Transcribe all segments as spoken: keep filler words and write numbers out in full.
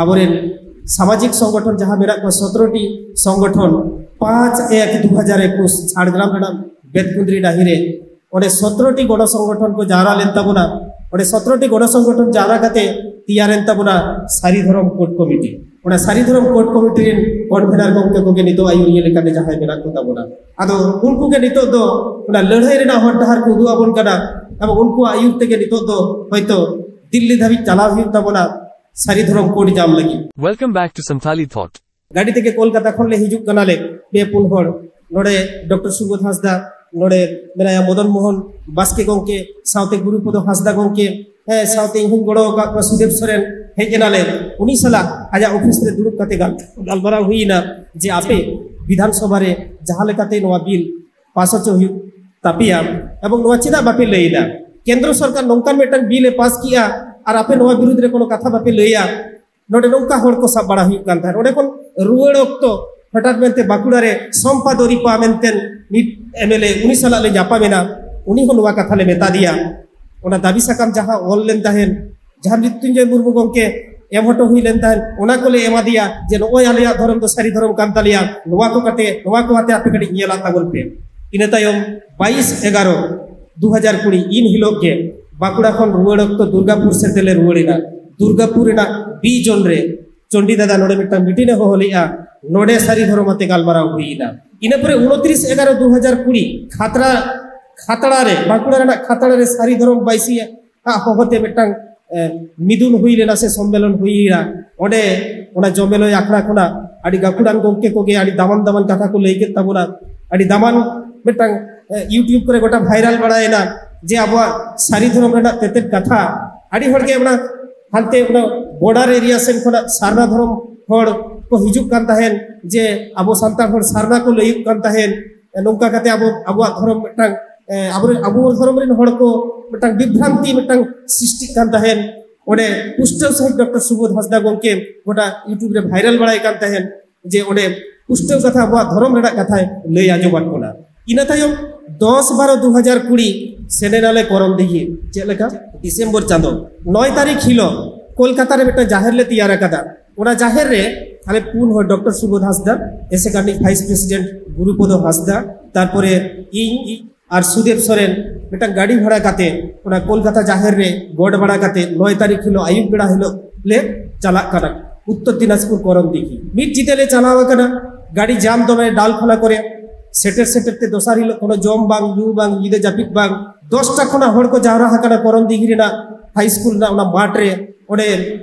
ᱟᱵᱚᱨᱮᱱ ᱥᱟᱢᱟᱡᱤᱠ ᱥᱚᱝᱜᱚᱴᱷᱚᱱ ᱡᱟᱦᱟᱸ ᱢᱮᱱᱟᱜ ᱠᱚᱣᱟ, ᱥᱚᱛᱨᱚ ᱴᱤ ᱥᱚᱝᱜᱚᱴᱷᱚᱱ, ᱯᱟᱸᱪ ᱮᱠ ᱫᱩ ᱦᱟᱡᱟᱨ ᱮᱠᱩᱥ ᱡᱷᱟᱲᱜᱨᱟᱢ ᱨᱮᱱᱟᱜ ᱵᱮᱛᱠᱩᱸᱫᱽᱨᱤ ᱰᱟᱹᱦᱤ ᱨᱮ ᱚᱸᱰᱮ ᱥᱚᱛᱨᱚ ᱴᱤ ᱜᱚᱲᱚ ᱥᱚᱝᱜᱚᱴᱷᱚᱱ ᱠᱚ ᱡᱟᱣᱨᱟ ᱞᱮᱱ ᱛᱟᱵᱚᱱᱟ᱾ ᱚᱸᱰᱮ ᱥᱚᱛᱨᱚ ᱴᱤ ᱜᱚᱲᱚ ᱥᱚᱝᱜᱚᱴᱷᱚᱱ ᱡᱟᱣᱨᱟ ᱠᱟᱛᱮ ᱛᱮᱭᱟᱨᱮᱱ ᱛᱟᱵᱚᱱᱟ ᱥᱟᱹᱨᱤ ᱫᱷᱚᱨᱚᱢ ᱠᱳᱰ ᱠᱚᱢᱤᱴᱤ᱾ ᱚᱱᱟ ᱥᱟᱹᱨᱤ ᱫᱷᱚᱨᱚᱢ ᱠᱳᱰ ᱠᱚᱢᱤᱴᱤ ᱨᱮᱱ ᱠᱚᱱᱵᱷᱮᱱᱟᱨ ᱜᱚᱢᱠᱮ ᱠᱚᱜᱮ ᱱᱤᱛᱚᱜ ᱟᱹᱭᱩᱨᱤᱭᱟᱹ ᱞᱮᱠᱟᱛᱮ ᱡᱟᱦᱟᱸᱭ ᱢᱮᱱᱟᱜ ᱠᱚ ᱛᱟᱵᱚᱱᱟ, ᱟᱫᱚ ᱩᱱᱠᱩ ᱜᱮ ᱱᱤᱛᱚᱜ ᱫᱚ ᱚᱱᱟ ᱞᱟᱹᱲᱦᱟᱹᱭ ᱨᱮᱱᱟᱜ ᱦᱚᱨ ᱰᱟᱦᱟᱨ ᱠᱚ ᱩᱫᱩᱜ ᱟᱵᱚᱱ ᱠᱟᱱᱟ᱾ ᱮᱵᱚᱝ ᱩᱱᱠᱩᱣᱟᱜ ᱟᱹᱭᱩᱨ ᱛᱮᱜᱮ ᱱᱤᱛᱚᱜ ᱫᱚ ᱦᱚᱭᱛᱚ ᱫᱤᱞᱞᱤ ᱫᱷᱟᱹᱵᱤᱡ ᱪᱟᱞᱟᱣ ᱦᱩᱭᱩᱜ ᱛᱟᱵᱚᱱᱟ ᱥᱟᱹᱨᱤ ᱫᱷᱚᱨᱚᱢ ᱠᱳᱰ ᱧᱟᱢ ᱞᱟᱹᱜᱤᱫ᱾ Welcome back to Santhali Thought. ᱜᱟᱹᱰᱤ ᱛᱮᱜᱮ ᱠᱳᱞᱠᱟᱛᱟ ᱠᱷᱚᱱ ᱞᱮ ᱦᱤᱡᱩᱜ ᱠᱟᱱᱟᱞᱮ, ᱯᱮ ᱯᱩᱱ ᱦᱚᱲ᱾ ᱱᱚᱰᱮ ᱰᱚᱠᱴᱚᱨ ᱥᱩᱵᱳᱫᱷ ᱦᱟᱸᱥᱫᱟ, ᱱᱚᱰᱮ ᱢᱮᱱᱟᱭᱟ ᱢᱚᱫᱚᱱ ᱢᱳᱦᱚᱱ ᱵᱟᱥᱠᱮ ᱜᱚᱢᱠᱮ, ᱥᱟᱶᱛᱮ ᱜᱩᱨᱩᱯᱚᱫᱚ ᱦᱟᱸᱥᱫᱟ ᱜᱚᱢᱠᱮ, ᱦᱮᱸ, ᱥᱟᱶᱛᱮ ᱤᱧ ᱦᱚᱧ ᱜᱚᱲᱚ ᱟᱠᱟᱫ ᱠᱚᱣᱟ ᱥᱩᱫᱮᱵ ᱥᱚᱨᱮᱱ᱾ ᱦᱮᱡ ᱮᱱᱟᱞᱮ, ᱩᱱᱤ ᱥᱟᱞᱟᱜ ᱟᱡᱟᱜ ᱚᱯᱷᱤᱥ ᱨᱮ ᱫᱩᱲᱩᱵ ᱠᱟᱛᱮ ᱜᱟᱞ- ᱜᱟᱞᱢᱟᱨᱟᱣ ᱦᱩᱭ ᱮᱱᱟ ᱡᱮ ᱟᱯᱮ ᱵᱤᱫᱷᱟᱱ ᱥᱚᱵᱷᱟ ᱨᱮ ᱡᱟᱦᱟᱸ ᱞᱮᱠᱟᱛᱮ ᱱᱚᱣᱟ ᱵᱤᱞ ᱯᱟᱥ ᱦᱚᱪᱚ ᱦᱩᱭᱩᱜ ᱛᱟᱯᱮᱭᱟ, ᱮᱵᱚᱝ ᱱᱚᱣᱟ ᱪᱮᱫᱟᱜ ᱵᱟᱯᱮ ᱞᱟᱹᱭ ᱮᱫᱟ? ᱠᱮᱱᱫᱨᱚ ᱥᱚᱨᱠᱟᱨ ᱱᱚᱝᱠᱟᱱ ᱢᱤᱫᱴᱟᱝ ᱵᱤᱞ ᱮ ᱯᱟᱥ ᱠᱮᱜᱼᱟ ᱟᱨ ᱟᱯᱮ ᱱᱚᱣᱟ ᱵᱤᱨᱩᱫᱷ ᱨᱮ ᱠᱳᱱᱳ ᱠᱟᱛᱷᱟ ᱵᱟᱯᱮ ᱞᱟᱹᱭᱟ᱾ ᱱᱚᱰᱮ ᱱᱚᱝᱠᱟ ᱦᱚᱲ ᱠᱚ ᱥᱟᱵ ᱵᱟᱲᱟ ᱦᱩᱭᱩᱜ ᱠᱟᱱ ᱛᱟᱦᱮᱸᱫ᱾ ᱚᱸᱰᱮ ᱠᱷᱚᱱ ᱨᱩᱣᱟᱹᱲ ᱚᱠᱛᱚ ᱦᱚᱴᱟᱛ ᱢᱮᱱᱛᱮ ᱵᱟᱸᱠᱩᱲᱟ ᱨᱮ ᱥᱚᱢᱯᱟ ᱫᱚᱨᱤᱯᱟ ᱢᱮᱱᱛᱮ ᱢᱤᱫ ᱮᱢ ᱮᱞ ᱮ, ᱩᱱᱤ ᱥᱟᱞᱟᱜ ᱞᱮ ᱧᱟᱯᱟᱢ ᱮᱱᱟ᱾ ᱩᱱᱤ ᱦᱚᱸ ᱱᱚᱣᱟ ᱠᱟᱛᱷᱟ ᱞᱮ ᱢᱮᱛᱟ ᱫᱮᱭᱟ᱾ ᱚᱱᱟ ᱫᱟᱹᱵᱤ ᱥᱟᱠᱟᱢ ᱡᱟᱦᱟᱸ ᱚᱞ ᱞᱮᱱ ᱛᱟᱦᱮᱸᱫ, ᱡᱟᱦᱟᱸ ᱢᱨᱤᱛᱭᱩᱧᱡᱚᱭ ᱢᱩᱨᱢᱩ ᱜᱚᱢᱠᱮ ᱮᱢ ᱦᱚᱴᱚ ᱦᱩᱭ ᱞᱮᱱ ᱛᱟᱦᱮᱸᱫ, ᱚᱱᱟ ᱠᱚᱞᱮ ᱮᱢᱟ ᱫᱮᱭᱟ ᱡᱮ ᱱᱚᱜᱼᱚᱭ ᱟᱞᱮᱭᱟᱜ ᱫᱷᱚᱨᱚᱢ ᱫᱚ ᱥᱟᱹᱨᱤ ᱫᱷᱚᱨᱚᱢ ᱠᱟᱱ ᱛᱟᱞᱮᱭᱟ, ᱱᱚᱣᱟ ᱠᱚ ᱠᱟᱛᱮ, ᱱᱚᱣᱟ ᱠᱚ ᱟᱛᱮ ᱟᱯᱮ ᱠᱟᱹᱴᱤᱡ ᱧᱮᱞᱟᱜ ᱛᱟᱵᱚᱱ ᱯᱮ᱾ ᱤᱱᱟᱹ ᱛᱟᱭᱚᱢ ᱵᱟᱭᱤᱥ ᱮᱜᱟᱨᱚ ᱫᱩ ᱦᱟᱡᱟᱨ ᱠᱩᱲᱤ ᱤᱱ ᱦᱤᱞᱳᱜ ᱜᱮ ᱵᱟᱸᱠᱩᱲᱟ ᱠᱷᱚᱱ ᱨᱩᱣᱟᱹᱲ ᱚᱠᱛᱚ ᱫᱩᱨᱜᱟᱯᱩᱨ ᱥᱮᱫ ᱛᱮᱞᱮ ᱨᱩᱣᱟᱹᱲ ᱮᱱᱟ᱾ ᱫᱩᱨᱜᱟᱯᱩᱨ ᱨᱮᱱᱟᱜ ᱵᱤ ᱡᱳᱱ ᱨᱮ ᱪᱚᱱᱰᱤ ᱫᱟᱫᱟ ᱱᱚᱰᱮ ᱢᱤᱫᱴᱟᱝ ᱢᱤᱴᱤᱝ ᱮ ᱦᱚᱦᱚ ᱞᱮᱫᱼᱟ᱾ ᱱᱚᱰᱮ ᱥᱟᱹᱨᱤ ᱫᱷᱚᱨᱚᱢ ᱟᱛᱮ ᱜᱟᱞᱢᱟᱨᱟᱣ ᱦᱩᱭ ᱮᱱᱟ᱾ ᱤᱱᱟᱹ ᱯᱚᱨᱮ ᱩᱱᱛᱨᱤᱥ ᱮᱜᱟᱨᱚ ᱫᱩ ᱦᱟᱡᱟᱨ ᱠᱩᱲᱤ ᱠᱷᱟᱛᱲᱟ, ᱠᱷᱟᱛᱲᱟ ᱨᱮ, ᱵᱟᱸᱠᱩᱲᱟ ᱨᱮᱱᱟᱜ ᱠᱷᱟᱛᱲᱟ ᱨᱮ ᱥᱟᱹᱨᱤ ᱫᱷᱚᱨᱚᱢ ᱵᱟᱭᱥᱤ ᱟᱜ ᱦᱚᱦᱚᱛᱮ ᱢᱤᱫᱴᱟᱝ, ᱮ, ᱢᱤᱫᱩᱱ ᱦᱩᱭ ᱞᱮᱱᱟ ᱥᱮ ᱥᱚᱢᱢᱮᱞᱚᱱ ᱦᱩᱭ ᱞᱮᱱᱟ᱾ ᱚᱸᱰᱮ ᱚᱱᱟ ᱡᱚᱢᱮᱞᱚᱭ ᱟᱠᱷᱲᱟ ᱠᱷᱚᱱᱟᱜ ᱟᱹᱰᱤ ᱜᱟᱹᱠᱷᱩᱲᱟᱱ ᱜᱚᱢᱠᱮ ᱠᱚᱜᱮ ᱟᱹᱰᱤ ᱫᱟᱢᱟᱱ ᱫᱟᱢᱟᱱ ᱠᱟᱛᱷᱟ ᱠᱚ ᱞᱟᱹᱭ ᱠᱮᱫ ᱛᱟᱵᱚᱱᱟ᱾ ᱟᱹᱰᱤ ᱫᱟᱢᱟᱱ ᱢᱤᱫᱴᱟᱝ, ᱮ, YouTube ᱠᱚᱨᱮ ᱜᱚᱴᱟ ᱵᱷᱟᱭᱨᱟᱞ ᱵᱟᱲᱟᱭᱮᱱᱟ ᱡᱮ ᱟᱵᱚᱣᱟᱜ ᱥᱟᱹᱨᱤ ᱫᱷᱚᱨᱚᱢ ᱨᱮᱱᱟᱜ ᱛᱮᱛᱮᱫ ᱠᱟᱛᱷᱟ᱾ ᱟᱹᱰᱤ ᱦᱚᱲᱜᱮ ᱚᱱᱟ ᱦᱟᱱᱛᱮ ᱚᱱᱟ ᱵᱚᱰᱟᱨ ᱮᱨᱤᱭᱟ ᱥᱮᱱ ᱠᱷᱚᱱᱟᱜ ᱥᱟᱨᱱᱟ ᱫᱷᱚᱨᱚᱢ ᱦᱚᱲ ᱠᱚ ᱦᱤᱡᱩᱜ ᱠᱟᱱ ᱛᱟᱦᱮᱸᱱ, ᱡᱮ ᱟᱵᱚ ᱥᱟᱱᱛᱟᱲ ᱦᱚᱲ ᱥᱟᱨᱱᱟ ᱠᱚ ᱞᱟᱹᱭᱩᱜ ᱠᱟᱱ ᱛᱟᱦᱮᱸᱱ᱾ ᱱᱚᱝᱠᱟ ᱠᱟᱛᱮ ᱟᱵᱚ, ᱟᱵᱚᱣᱟᱜ ᱫᱷᱚᱨᱚᱢ ᱢᱤᱫᱴᱟᱝ, ᱮ, ᱟᱵᱚᱨᱮᱱ, ᱟᱵᱚ ᱫᱷᱚᱨᱚᱢ ᱨᱮᱱ ᱦᱚᱲ ᱠᱚ ᱢᱤᱫᱴᱟᱝ ᱵᱤᱵᱷᱨᱟᱱᱛᱤ ᱢᱤᱫᱴᱟᱝ ᱥᱨᱤᱥᱴᱤᱜ ᱠᱟᱱ ᱛᱟᱦᱮᱸᱱ᱾ ᱚᱸᱰᱮ ᱯᱩᱥᱴᱟᱹᱣ ᱥᱟᱺᱦᱤᱡ ᱰᱚᱠᱴᱚᱨ ᱥᱩᱵᱳᱫᱷ ᱦᱟᱸᱥᱫᱟ ᱜᱚᱢᱠᱮ ᱜᱚᱴᱟ YouTube ᱨᱮ ᱵᱷᱟᱭᱨᱟᱞ ᱵᱟᱲᱟᱭ ᱠᱟᱱ ᱛᱟᱦᱮᱸᱱ, ᱡᱮ ᱚᱸᱰᱮ ᱯᱩᱥᱴᱟᱹᱣ ᱠᱟᱛᱷᱟ ᱟᱵᱚᱣᱟᱜ ᱫᱷᱚᱨᱚᱢ ᱨᱮᱱᱟᱜ ᱠᱟᱛᱷᱟᱭ ᱞᱟᱹᱭ ᱟᱸᱡᱚᱢᱟᱫ ᱵᱚᱱᱟ᱾ ᱤᱱᱟᱹ ᱛᱟᱭᱚᱢ ᱫᱚᱥ ᱵᱟᱨᱚ ᱫᱩ ᱦᱟᱡᱟᱨ ᱠᱩᱲᱤ ᱥᱮᱱ ᱮᱱᱟᱞᱮ ᱠᱚᱨᱚᱱ ᱫᱤᱜᱷᱤ᱾ ᱪᱮᱫ ᱞᱮᱠᱟ? ᱰᱤᱥᱮᱢᱵᱚᱨ ᱪᱟᱸᱫᱚ ᱱᱚᱭ ᱛᱟᱹᱨᱤᱠᱷ ᱦᱤᱞᱳᱜ ᱠᱳᱞᱠᱟᱛᱟ ᱨᱮ ᱢᱤᱫᱴᱟᱝ ᱡᱟᱦᱮᱨ ᱞᱮ ᱛᱮᱭᱟᱨ ᱟᱠᱟᱫᱟ᱾ ᱚᱱᱟ ᱡᱟᱦᱮᱨ ᱨᱮ ᱟᱞᱮ ᱯᱩᱱ ᱦᱚᱲ, ᱰᱚᱠᱴᱚᱨ ᱥᱩᱵᱳᱫᱷ ᱦᱟᱸᱥᱫᱟ, ᱮᱥᱮᱠᱟ ᱨᱤᱱᱤᱡ ᱵᱷᱟᱭᱤᱥ ᱯᱨᱮᱥᱤᱰᱮᱱᱴ ᱜᱩᱨᱩᱯᱚᱫᱚ ᱦᱟᱸᱥᱫᱟ, ᱛᱟᱨᱯᱚᱨᱮ ᱤᱧ ᱟᱨ ᱥᱩᱫᱮᱵ ᱥᱚᱨᱮᱱ ᱢᱤᱫᱴᱟᱝ ᱜᱟᱹᱰᱤ ᱵᱷᱟᱲᱟ ᱠᱟᱛᱮ ᱚᱱᱟ ᱠᱳᱞᱠᱟᱛᱟ ᱡᱟᱦᱮᱨ ᱨᱮ ᱜᱚᱰ ᱵᱟᱲᱟ ᱠᱟᱛᱮ ᱱᱚᱭ ᱛᱟᱹᱨᱤᱠᱷ ᱦᱤᱞᱳᱜ ᱟᱹᱭᱩᱵ ᱵᱮᱲᱟ ᱦᱤᱞᱳᱜ ᱞᱮ ᱪᱟᱞᱟᱜ ᱠᱟᱱᱟ ᱩᱛᱛᱚᱨ ᱫᱤᱱᱟᱡᱽᱯᱩᱨ ᱠᱚᱨᱚᱱ ᱫᱤᱜᱷᱤ᱾ ᱢᱤᱫ ᱧᱤᱫᱟᱹ ᱞᱮ ᱪᱟᱞᱟᱣ ᱟᱠᱟᱱᱟ᱾ ᱜᱟᱹᱰᱤ ᱡᱟᱢ ᱫᱚᱢᱮ ᱰᱟᱞᱠᱷᱟᱱᱟ ᱠᱚᱨᱮ᱾ ᱥᱮᱴᱮᱨ ᱥᱮᱴᱮᱨ ᱛᱮ ᱫᱚᱥᱟᱨ ᱦᱤᱞᱳᱜ ᱠᱳᱱᱳ ᱡᱚᱢ ᱵᱟᱝ, ᱧᱩ ᱵᱟᱝ, ᱧᱤᱫᱟᱹ ᱡᱟᱹᱯᱤᱫ ᱵᱟᱝ᱾ ᱫᱚᱥᱴᱟ ᱠᱷᱚᱱᱟᱜ ᱦᱚᱲ ᱠᱚ ᱡᱟᱣᱨᱟ ᱟᱠᱟᱱᱟ ᱠᱚᱨᱚᱱ ᱫᱤᱜᱷᱤ ᱨᱮᱱᱟᱜ ᱦᱟᱭ ᱥᱠᱩᱞ ᱨᱮᱱᱟᱜ ᱚᱱᱟ ᱢᱟᱴᱷ ᱨᱮ᱾ ᱚᱸᱰᱮ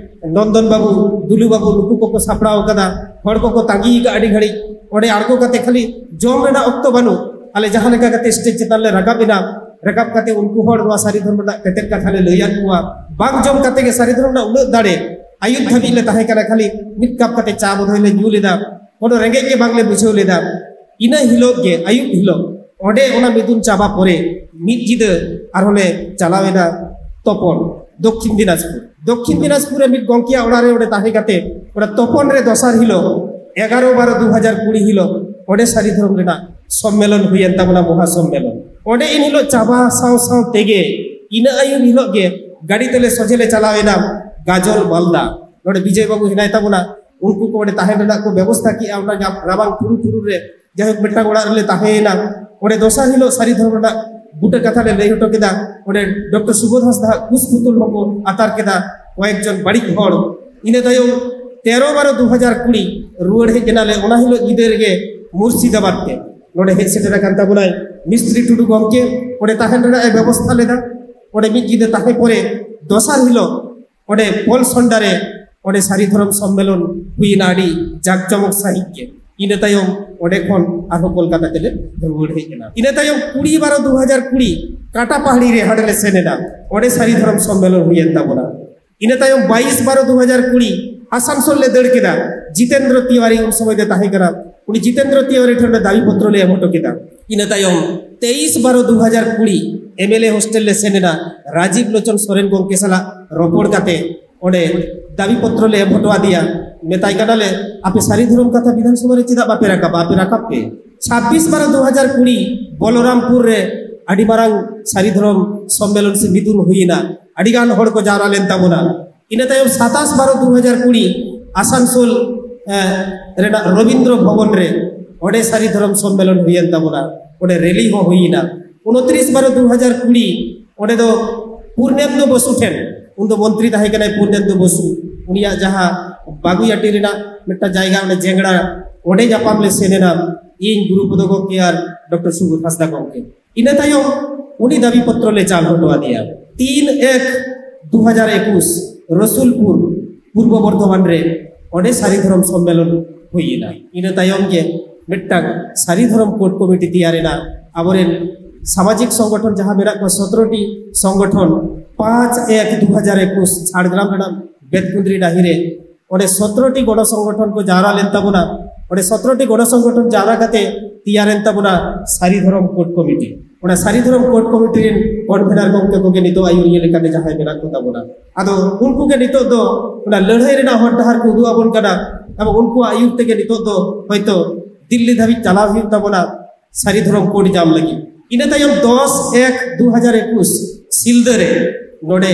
ᱱᱚᱱᱫᱚᱱ ᱵᱟᱹᱵᱩ, ᱫᱩᱞᱩ ᱵᱟᱹᱵᱩ, ᱱᱩᱠᱩ ᱠᱚᱠᱚ ᱥᱟᱯᱲᱟᱣ ᱟᱠᱟᱫᱟ᱾ ᱦᱚᱲ ᱠᱚᱠᱚ ᱛᱟᱸᱜᱤ ᱟᱠᱟᱫᱼᱟ ᱟᱹᱰᱤ ᱜᱷᱟᱹᱲᱤᱡ᱾ ᱚᱸᱰᱮ ᱟᱬᱜᱚ ᱠᱟᱛᱮ ᱠᱷᱟᱹᱞᱤ ᱡᱚᱢ ᱨᱮᱱᱟᱜ ᱚᱠᱛᱚ ᱵᱟᱹᱱᱩᱜ᱾ ᱟᱞᱮ ᱡᱟᱦᱟᱸ ᱞᱮᱠᱟ ᱠᱟᱛᱮ ᱥᱴᱮᱡᱽ ᱪᱮᱛᱟᱱ ᱞᱮ ᱨᱟᱠᱟᱵ ᱮᱱᱟ, ᱨᱟᱠᱟᱵ ᱠᱟᱛᱮ ᱩᱱᱠᱩ ᱦᱚᱲ ᱱᱚᱣᱟ ᱥᱟᱹᱨᱤ ᱫᱷᱚᱨᱚᱢ ᱨᱮᱱᱟᱜ ᱛᱮᱛᱮᱫ ᱠᱟᱛᱷᱟ ᱞᱮ ᱞᱟᱹᱭᱟᱫ ᱠᱚᱣᱟ᱾ ᱵᱟᱝ ᱡᱚᱢ ᱠᱟᱛᱮ ᱜᱮ ᱥᱟᱹᱨᱤ ᱫᱷᱚᱨᱚᱢ ᱨᱮᱱᱟᱜ ᱩᱱᱟᱹᱜ ᱫᱟᱲᱮ᱾ ᱟᱹᱭᱩᱵ ᱫᱷᱟᱹᱵᱤᱡ ᱞᱮ ᱛᱟᱦᱮᱸ ᱠᱟᱱᱟ, ᱠᱷᱟᱹᱞᱤ ᱢᱤᱫ ᱠᱟᱯ ᱠᱟᱛᱮ ᱪᱟ ᱵᱚᱫᱷᱚᱭ ᱞᱮ ᱧᱩ ᱞᱮᱫᱟ᱾ ᱠᱳᱱᱳ ᱨᱮᱸᱜᱮᱡ ᱜᱮ ᱵᱟᱝᱞᱮ ᱵᱩᱡᱷᱟᱹᱣ ᱞᱮᱫᱟ᱾ ᱤᱱᱟᱹ ᱦᱤᱞᱳᱜ ᱜᱮ, ᱟᱹᱭᱩᱵ ᱦᱤᱞᱳᱜ, ᱚᱸᱰᱮ ᱚᱱᱟ ᱢᱤᱫᱩᱱ ᱪᱟᱵᱟ ᱯᱚᱨᱮ ᱢᱤᱫ ᱧᱤᱫᱟᱹ ᱟᱨᱦᱚᱸ ᱞᱮ ᱪᱟᱞᱟᱣ ᱮᱱᱟ ᱛᱚᱯᱚᱱ, ᱫᱚᱠᱠᱷᱤᱱ ᱫᱤᱱᱟᱡᱽᱯᱩᱨ᱾ ᱫᱚᱠᱠᱷᱤᱱ ᱫᱤᱱᱟᱡᱽᱯᱩᱨ ᱨᱮ ᱢᱤᱫ ᱜᱚᱢᱠᱮᱭᱟᱜ ᱚᱲᱟᱜ ᱨᱮ ᱚᱸᱰᱮ ᱛᱟᱦᱮᱸ ᱠᱟᱛᱮ, ᱚᱸᱰᱮ ᱛᱚᱯᱚᱱ ᱨᱮ ᱫᱚᱥᱟᱨ ᱦᱤᱞᱳᱜ, ᱮᱜᱟᱨᱚ ᱵᱟᱨᱚ ᱫᱩ ᱦᱟᱡᱟᱨ ᱠᱩᱲᱤ ᱦᱤᱞᱳᱜ, ᱚᱸᱰᱮ ᱥᱟᱹᱨᱤ ᱫᱷᱚᱨᱚᱢ ᱨᱮᱱᱟᱜ ᱥᱚᱢᱢᱮᱞᱚᱱ ᱦᱩᱭᱮᱱ ᱛᱟᱵᱚᱱᱟ, ᱢᱚᱦᱟ ᱥᱚᱢᱢᱮᱞᱚᱱ᱾ ᱚᱸᱰᱮ ᱤᱱ ᱦᱤᱞᱳᱜ ᱪᱟᱵᱟ ᱥᱟᱶ ᱥᱟᱶ ᱛᱮᱜᱮ, ᱤᱱᱟᱹ ᱟᱹᱭᱩᱵ ᱦᱤᱞᱳᱜ ᱜᱮ ᱜᱟᱹᱰᱤ ᱛᱮᱞᱮ ᱥᱚᱡᱷᱮ ᱞᱮ ᱪᱟᱞᱟᱣ ᱮᱱᱟ ᱜᱟᱡᱚᱞ ᱢᱟᱞᱫᱟ᱾ ᱱᱚᱰᱮ ᱵᱤᱡᱚᱭ ᱵᱟᱹᱵᱩ ᱦᱮᱱᱟᱭ ᱛᱟᱵᱚᱱᱟ, ᱩᱱᱠᱩ ᱠᱚ ᱚᱸᱰᱮ ᱛᱟᱦᱮᱸ ᱨᱮᱱᱟᱜ ᱠᱚ ᱵᱮᱵᱚᱥᱛᱷᱟ ᱠᱮᱜᱼᱟ᱾ ᱚᱱᱟ ᱨᱟᱵᱟᱝ ᱴᱷᱩᱨᱩ ᱴᱷᱩᱨᱩ ᱨᱮ ᱡᱟᱭᱦᱳᱠ, ᱢᱤᱫᱴᱟᱝ ᱚᱲᱟᱜ ᱨᱮᱞᱮ ᱛᱟᱦᱮᱸᱭᱮᱱᱟ᱾ ᱚᱸᱰᱮ ᱫᱚᱥᱟᱨ ᱦᱤᱞᱳᱜ ᱥᱟᱹᱨᱤ ᱫᱷᱚᱨᱚᱢ ᱨᱮᱱᱟᱜ ᱵᱩᱴᱟᱹ ᱠᱟᱛᱷᱟ ᱞᱮ ᱞᱟᱹᱭ ᱦᱚᱴᱚ ᱠᱮᱫᱟ᱾ ᱚᱸᱰᱮ ᱰᱚᱠᱴᱚᱨ ᱥᱩᱵᱳᱫᱷ ᱦᱟᱸᱥᱫᱟ ᱟᱜ ᱠᱩᱥ ᱯᱩᱛᱩᱞ ᱦᱚᱸᱠᱚ ᱟᱛᱟᱨ ᱠᱮᱫᱟ ᱠᱚᱭᱮᱠ ᱡᱚᱱ ᱵᱟᱹᱲᱤᱡ ᱦᱚᱲ᱾ ᱤᱱᱟᱹ ᱛᱟᱭᱚᱢ ᱛᱮᱨᱚ ᱵᱟᱨᱚ ᱫᱩ ᱦᱟᱡᱟᱨ ᱠᱩᱲᱤ ᱨᱩᱣᱟᱹᱲ ᱦᱮᱡ ᱮᱱᱟᱞᱮ᱾ ᱚᱱᱟ ᱦᱤᱞᱳᱜ ᱧᱤᱫᱟᱹ ᱨᱮᱜᱮ ᱢᱩᱨᱥᱤᱫᱟᱵᱟᱫᱽ ᱛᱮ ᱱᱚᱰᱮ ᱦᱮᱡ ᱥᱮᱴᱮᱨ ᱟᱠᱟᱱ ᱛᱟᱵᱚᱱᱟᱭ ᱢᱤᱥᱛᱨᱤ ᱴᱩᱰᱩ ᱜᱚᱢᱠᱮ᱾ ᱚᱸᱰᱮ ᱛᱟᱦᱮᱱ ᱨᱮᱱᱟᱜ ᱮ ᱵᱮᱵᱚᱥᱛᱷᱟ ᱞᱮᱫᱟ᱾ ᱚᱸᱰᱮ ᱢᱤᱫ ᱧᱤᱫᱟᱹ ᱛᱟᱦᱮᱸ ᱯᱚᱨᱮ ᱫᱚᱥᱟᱨ ᱦᱤᱞᱳᱜ ᱚᱸᱰᱮ ᱯᱚᱞ ᱥᱚᱱᱰᱟ ᱨᱮ ᱚᱸᱰᱮ ᱥᱟᱹᱨᱤ ᱫᱷᱚᱨᱚᱢ ᱥᱚᱢᱢᱮᱞᱚᱱ ᱦᱩᱭᱮᱱᱟ ᱟᱹᱰᱤ ᱡᱟᱠ ᱡᱚᱢᱚᱠ ᱥᱟᱺᱦᱤᱡ ᱜᱮ᱾ ᱤᱱᱟᱹ ᱛᱟᱭᱚᱢ ᱚᱸᱰᱮ ᱠᱷᱚᱱ ᱟᱨᱦᱚᱸ ᱠᱳᱞᱠᱟᱛᱟ ᱛᱮᱞᱮ ᱨᱩᱣᱟᱹᱲ ᱦᱮᱡ ᱮᱱᱟ᱾ ᱤᱱᱟᱹ ᱛᱟᱭᱚᱢ ᱠᱩᱲᱤ ᱵᱟᱨᱚ ᱫᱩ ᱦᱟᱡᱟᱨ ᱠᱩᱲᱤ ᱠᱟᱴᱟ ᱯᱟᱦᱟᱲᱤ ᱨᱮ ᱦᱟᱸᱰᱮ ᱞᱮ ᱥᱮᱱ ᱮᱱᱟ᱾ ᱚᱸᱰᱮ ᱥᱟᱹᱨᱤ ᱫᱷᱚᱨᱚᱢ ᱥᱚᱢᱢᱮᱞᱚᱱ ᱦᱩᱭᱮᱱ ᱛᱟᱵᱚᱱᱟ᱾ ᱤᱱᱟᱹ ᱛᱟᱭᱚᱢ ᱵᱟᱭᱤᱥ ᱵᱟᱨᱚ ᱫᱩ ᱦᱟᱡᱟᱨ ᱠᱩᱲᱤ ᱟᱥᱟᱱᱥᱳᱞ ᱞᱮ ᱫᱟᱹᱲ ᱠᱮᱫᱟ᱾ ᱡᱤᱛᱮᱱᱫᱨᱚ ᱛᱤᱣᱟᱨᱤ ᱩᱱ ᱥᱚᱢᱚᱭ ᱫᱚ ᱛᱟᱦᱮᱸ ᱠᱟᱱᱟ᱾ ᱩᱱᱤ ᱡᱤᱛᱮᱱᱫᱨᱚ ᱛᱤᱣᱟᱨᱤ ᱴᱷᱮᱱ ᱞᱮ ᱫᱟᱵᱤ ᱯᱚᱛᱨᱚ ᱞᱮ ᱮᱢ ᱦᱚᱴᱚ ᱠᱮᱫᱟ᱾ ᱤᱱᱟᱹ ᱛᱟᱭᱚᱢ ᱛᱮᱭᱤᱥ ᱵᱟᱨᱚ ᱫᱩ ᱦᱟᱡᱟᱨ ᱠᱩᱲᱤ ᱮᱢ ᱮᱞ ᱮ ᱦᱳᱥᱴᱮᱞ ᱞᱮ ᱥᱮᱱ ᱮᱱᱟ᱾ ᱨᱟᱡᱤᱵ ᱞᱳᱪᱚᱱ ᱥᱚᱨᱮᱱ ᱜᱚᱢᱠᱮ ᱥᱟᱞᱟᱜ ᱨᱚᱯᱚᱲ ᱠᱟᱛᱮ ᱚᱸᱰᱮ ᱫᱟᱵᱤ ᱯᱚᱛᱨᱚ ᱞᱮ ᱮᱢ ᱦᱚᱴᱚ ᱟᱫᱮᱭᱟ᱾ ᱢᱮᱛᱟᱭ ᱠᱟᱱᱟᱞᱮ, "ᱟᱯᱮ ᱥᱟᱹᱨᱤ ᱫᱷᱚᱨᱚᱢ ᱠᱟᱛᱷᱟ ᱵᱤᱫᱷᱟᱱ ᱥᱚᱵᱷᱟ ᱨᱮ ᱪᱮᱫᱟᱜ ᱵᱟᱯᱮ ᱨᱟᱠᱟᱵᱟ? ᱟᱯᱮ ᱨᱟᱠᱟᱵ ᱯᱮ᱾" ᱪᱷᱟᱵᱵᱤᱥ ᱵᱟᱨᱚ ᱫᱩ ᱦᱟᱡᱟᱨ ᱠᱩᱲᱤ ᱵᱚᱞᱚᱨᱟᱢᱯᱩᱨ ᱨᱮ ᱟᱹᱰᱤ ᱢᱟᱨᱟᱝ ᱥᱟᱹᱨᱤ ᱫᱷᱚᱨᱚᱢ ᱥᱚᱢᱢᱮᱞᱚᱱ ᱥᱮ ᱢᱤᱫᱩᱱ ᱦᱩᱭᱮᱱᱟ᱾ ᱟᱹᱰᱤ ᱜᱟᱱ ᱦᱚᱲ ᱠᱚ ᱡᱟᱣᱨᱟ ᱞᱮᱱ ᱛᱟᱵᱚᱱᱟ᱾ ᱤᱱᱟᱹ ᱛᱟᱭᱚᱢ ᱥᱟᱛᱟᱥ ᱵᱟᱨᱚ ᱫᱩ ᱦᱟᱡᱟᱨ ᱠᱩᱲᱤ ᱟᱥᱟᱱᱥᱳᱞ ᱨᱮᱱᱟᱜ ᱨᱚᱵᱤᱱᱫᱨᱚ ᱵᱷᱚᱵᱚᱱ ᱨᱮ ᱚᱸᱰᱮ ᱥᱟᱹᱨᱤ ᱫᱷᱚᱨᱚᱢ ᱥᱚᱢᱢᱮᱞᱚᱱ ᱦᱩᱭᱮᱱ ᱛᱟᱵᱚᱱᱟ᱾ ᱚᱸᱰᱮ ᱨᱮᱞᱤ ᱦᱚᱸ ᱦᱩᱭᱮᱱᱟ᱾ ᱩᱱᱛᱨᱤᱥ ᱵᱟᱨᱚ ᱫᱩ ᱦᱟᱡᱟᱨ ᱠᱩᱲᱤ ᱚᱸᱰᱮ ᱫᱚ ᱯᱩᱨᱱᱮᱱᱫᱩ ᱵᱚᱥᱩ ᱴᱷᱮᱱ, ᱩᱱᱫᱚ ᱢᱚᱱᱛᱨᱤ ᱛᱟᱦᱮᱸ ᱠᱟᱱᱟᱭ ᱯᱩᱨᱱᱮᱱᱫᱩ ᱵᱚᱥᱩ, ᱩᱱᱤᱭᱟᱜ ᱡᱟᱦᱟᱸ ᱵᱟᱜᱩᱭᱟᱴᱤ ᱨᱮᱱᱟᱜ ᱢᱤᱫᱴᱟᱝ ᱡᱟᱭᱜᱟ ᱚᱸᱰᱮ ᱡᱮᱝᱲᱟ, ᱚᱸᱰᱮ ᱧᱟᱯᱟᱢ ᱞᱮ ᱥᱮᱱ ᱮᱱᱟ, ᱤᱧ ᱜᱩᱨᱩᱯᱚᱫᱚ ᱜᱚᱢᱠᱮ ᱟᱨ ᱰᱚᱠᱴᱚᱨ ᱥᱩᱵᱳᱫᱷ ᱦᱟᱸᱥᱫᱟ ᱜᱚᱢᱠᱮ᱾ ᱤᱱᱟᱹ ᱛᱟᱭᱚᱢ ᱩᱱᱤ ᱫᱟᱵᱤ ᱯᱚᱛᱨᱚ ᱞᱮ ᱪᱟᱞ ᱦᱚᱴᱚ ᱟᱫᱮᱭᱟ᱾ ᱛᱤᱱ ᱮᱠ ᱫᱩ ᱦᱟᱡᱟᱨ ᱮᱠᱩᱥ ᱨᱚᱥᱩᱞᱯᱩᱨ ᱯᱩᱨᱵᱚ ᱵᱚᱨᱫᱷᱚᱢᱟᱱ ᱨᱮ ᱚᱸᱰᱮ ᱥᱟᱹᱨᱤ ᱫᱷᱚᱨᱚᱢ ᱥᱚᱢᱢᱮᱞᱚᱱ ᱦᱩᱭ ᱮᱱᱟ᱾ ᱤᱱᱟᱹ ᱛᱟᱭᱚᱢ ᱜᱮ ᱢᱤᱫᱴᱟᱝ ᱥᱟᱹᱨᱤ ᱫᱷᱚᱨᱚᱢ ᱠᱳᱰ ᱠᱚᱢᱤᱴᱤ ᱛᱮᱭᱟᱨ ᱮᱱᱟ᱾ ᱟᱵᱚᱨᱮᱱ ᱥᱟᱢᱟᱡᱤᱠ ᱥᱚᱝᱜᱚᱴᱷᱚᱱ ᱡᱟᱦᱟᱸ ᱢᱮᱱᱟᱜ ᱠᱚᱣᱟ ᱥᱚᱛᱨᱚ ᱴᱤ ᱥᱚᱝᱜᱚᱴᱷᱚᱱ, ᱯᱟᱸᱪ ᱮᱠ ᱫᱩ ᱦᱟᱡᱟᱨ ᱮᱠᱩᱥ ᱡᱷᱟᱲᱜᱨᱟᱢ ᱨᱮᱱᱟᱜ ᱵᱮᱛᱠᱩᱸᱫᱽᱨᱤ ᱰᱟᱹᱦᱤ ᱨᱮ ᱚᱸᱰᱮ ᱥᱚᱛᱨᱚ ᱴᱤ ᱜᱚᱲᱚ ᱥᱚᱝᱜᱚᱴᱷᱚᱱ ᱠᱚ ᱡᱟᱣᱨᱟ ᱞᱮᱱ ᱛᱟᱵᱚᱱᱟ᱾ ᱚᱸᱰᱮ ᱥᱚᱛᱨᱚ ᱴᱤ ᱜᱚᱲᱚ ᱥᱚᱝᱜᱚᱴᱷᱚᱱ ᱡᱟᱣᱨᱟ ᱠᱟᱛᱮ ᱛᱮᱭᱟᱨ ᱮᱱ ᱛᱟᱵᱚᱱᱟ ᱥᱟᱹᱨᱤ ᱫᱷᱚᱨᱚᱢ ᱠᱳᱰ ᱠᱚᱢᱤᱴᱤ᱾ ᱚᱱᱟ ᱥᱟᱹᱨᱤ ᱫᱷᱚᱨᱚᱢ ᱠᱳᱰ ᱠᱚᱢᱤᱴᱤ ᱨᱮᱱ ᱠᱚᱱᱵᱷᱮᱱᱟᱨ ᱜᱚᱢᱠᱮ ᱠᱚᱜᱮ ᱱᱤᱛᱚᱜ ᱟᱹᱭᱩᱨᱤᱭᱟᱹ ᱞᱮᱠᱟᱛᱮ ᱡᱟᱦᱟᱸᱭ ᱢᱮᱱᱟᱜ ᱠᱚ ᱛᱟᱵᱚᱱᱟ, ᱟᱫᱚ ᱩᱱᱠᱩ ᱜᱮ ᱱᱤᱛᱚᱜ ᱫᱚ ᱚᱱᱟ ᱞᱟᱹᱲᱦᱟᱹᱭ ᱨᱮᱱᱟᱜ ᱦᱚᱨ ᱰᱟᱦᱟᱨ ᱠᱚ ᱩᱫᱩᱜ ᱟᱵᱚᱱ ᱠᱟᱱᱟ᱾ ᱮᱵᱚᱝ ᱩᱱᱠᱩᱣᱟᱜ ᱟᱹᱭᱩᱨ ᱛᱮᱜᱮ ᱱᱤᱛᱚᱜ ᱫᱚ ᱦᱚᱭᱛᱚ ᱫᱤᱞᱞᱤ ᱫᱷᱟᱹᱵᱤᱡ ᱪᱟᱞᱟᱣ ᱦᱩᱭᱩᱜ ᱛᱟᱵᱚᱱᱟ ᱥᱟᱹᱨᱤ ᱫᱷᱚᱨᱚᱢ ᱠᱳᱰ ᱧᱟᱢ ᱞᱟᱹᱜᱤᱫ᱾ ᱤᱱᱟᱹ ᱛᱟᱭᱚᱢ ᱫᱚᱥ ᱮᱠ ᱫᱩ ᱦᱟᱡᱟᱨ ᱮᱠᱩᱥ ᱥᱤᱞᱫᱟᱹ ᱨᱮ ᱱᱚᱰᱮ